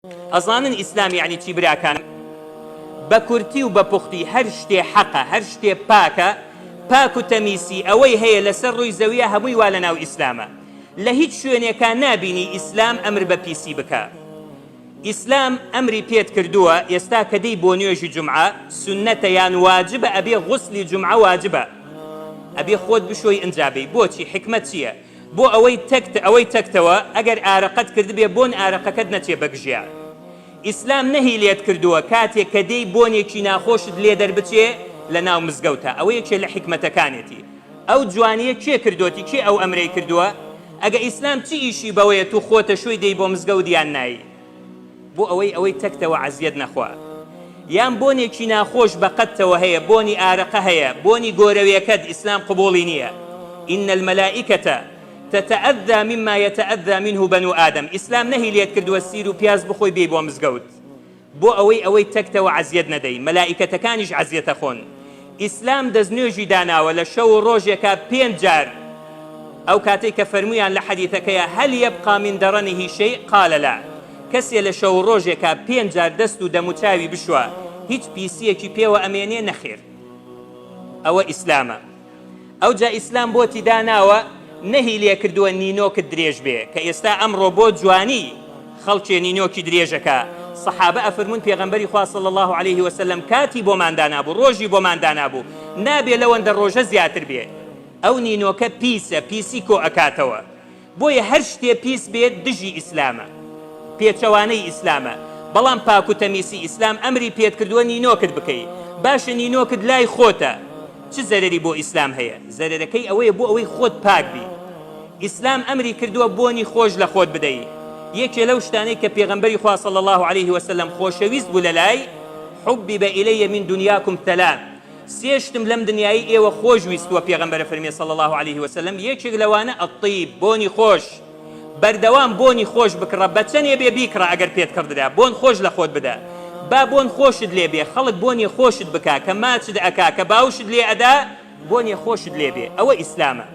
ئەزانن ئیسلام یەعنی چی براکانم؟ بە کورتی و بە پوختی هەر شتێ حەقە هەر شتێ پاکە پاک و تەمیسی ئەوەی هەیە لەسەر ڕووی زەویە هەمووی وا لەناو ئیسلامە لە هیچ شوێنێکا نابینی ئیسلام ئەمر بە پیسی بکا ئیسلام ئەمری پێت کردووە ئێستا کە دێی بۆ نوێژی جومعە سوننەتە یان واجبە ئەبێ غوسلی جومعە واجبە ئەبێ خۆت بشۆی ئنجا بێی بۆچی حیکمەت چیە بۆ ئەوەی تەکت ئەوەی تەکتەوە ئەگەر ئارەقەت کردبێ بۆن ئارەقەکەت نەچێ بەگژیا ئیسلام نەهی لێت کردووە کاتێک کە دێی بۆنێکی ناخۆشت لێ دەربچێ لە ناو مزگەوتا ئەوە یەکێ لە حیکمەتەکانێتی ئەو جوانیە کێ کردۆتی کێ ئەو ئەمرەی کردووە ئەگە ئیسلام چ ئیشی بەوەیە تو خۆتە شۆی دێی بۆ مزگەوت یان نای بۆ ئەوەی ئەوەی تەکتەوە عەزیەت نەخوا یان بۆنێکی ناخۆش بە قەدتەوە هەیە بۆنی ئارەقە هەیە بۆنی گۆرەوێکەت ئیسلام قبوڵی نیە ان الملائکە تتاذی مما یتاذی منه بنو آدم ئیسلام نەهی لێت کردوە سیر و پیاز بخۆی بێی بۆ مزگەوت بۆ ئەوەی ئەوەی تەکتەوە عەزیەت نەدەی مەلائیکەتەکانیش عەزیەتەخۆن ئیسلام دەستنوێژی داناوە لە شەو و ڕۆژێکا پێنج جار ئەو کاتەی کە فەرموویان لە حەدیثەکەیا هل یبقی من درنه شیء قال لا کەسێ لە شەو و ڕۆژێکا پێنج جار دەست و دەموچاوی بشوا هیچ پیسیەکی پێوە ئەمێنێ نەخێر ئەوە ئیسلامە. ئەوجا ئیسلام بۆتی داناوە نەهی لێکردووە نینۆکت درێژ بێ کە ئێستا ئەمڕۆ بۆ جوانی خەڵکێ نینۆکی درێژەکا سەحابە ئەفەرموون پێغەمبەری خوا صلی اللە علیه وسلم کاتی بۆمان دانابوو ڕۆژی بۆمان دانابوو نابێ لەوەندە ڕۆژە زیاتر بێ ئەو نینۆکە پیسە پیسی کۆ ئەکاتەوە بۆیە هەر شتێ پیس بێت دژی ئیسلامە پێچەوانەی ئیسلامە بەڵام پاک و تەمیسی ئیسلام ئەمری پێت کردووە نینۆکت بکەی باشە نینۆکت لای خۆتە چ زەرەری بۆ ئیسلام هەیە زەرەرەکەی ئەوەیە بۆ ئەوەی خۆت پاک بی ئیسلام ئەمری کردووە بۆنی خۆش لە خۆت بدەی یەکێ لەو شتانەی کە پێغەمبەری خوا صلی اللە علیه وسلم خۆشەویست بوو لەلای حبب الی من دنیاکم ثلاث سێ شتم لەم دنیایەی ئێوە خۆش ویستووە پێغەمبەر فەرمی صلی اللە علیه وسلم یەکێک لەوانە الطیب بۆنی خۆش بەردەوام بۆنی خۆش بکڕە بە چەنێ بێ بیکڕە ئەگەر پێت کڕدرا بۆن خۆش لە خۆت بدە با بۆن خۆشت لێ بێ خەڵک بۆنی خۆشت بکا کە ماچت ئەکا کە باوشت لێ ئەدا بۆنی خۆشت لێ بێ ئەوە ئیسلامە.